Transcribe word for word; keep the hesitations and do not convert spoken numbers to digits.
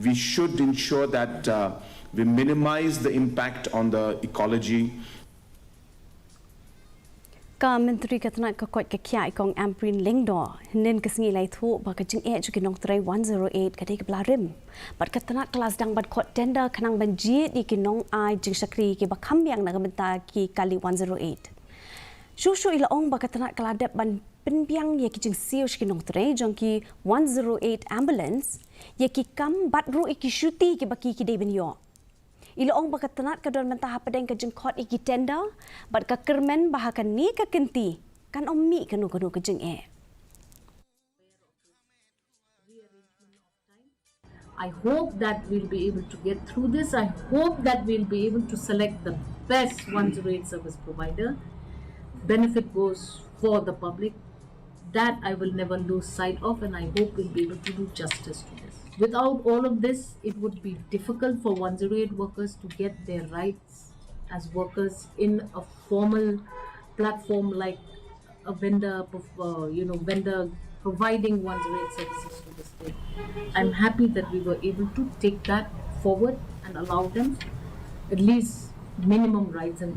We should ensure that uh, we minimize the impact on the ecology. Ka Myntri ka tnat ka koit ka khiah i Kong Ampareen Lyngdoh hynnin ka sngi la ïathuh ba ka jingeh jong ki nongtrei one zero eight ka dei kaba la rim. Bad ka tnat ka la sdang ban khot tender khnang ban jied ïa ki nongai jingshakri kiba kham biang na ka bynta ki kali one zero eight. Shuh shuh i la ong ba ka tnat ka la dep ban pynbiang ïa ki jingsiew sha ki nongtrei jong ki one zero eight ambulance, ïa ki kam bad ruh ïa ki shuti kiba ki ki dei ban ïoh. I la ong ba ka tnat ka don mynta hapdeng ka jingkhot ïa ki tender bad ka kyrmen ba ha kane ka kynti kan ym mih kano kano ka jingeh. I hope that we'll be able to get through this. I hope that we'll be able to select the best one zero eight service provider. Benefit goes for the public. That I will never lose sight of, and I hope we'll be able to do justice to this. Without all of this, it would be difficult for one zero eight workers to get their rights as workers in a formal platform like a vendor, uh, you know, vendor providing one zero eight services to the state. I'm happy that we were able to take that forward and allow them at least minimum rights and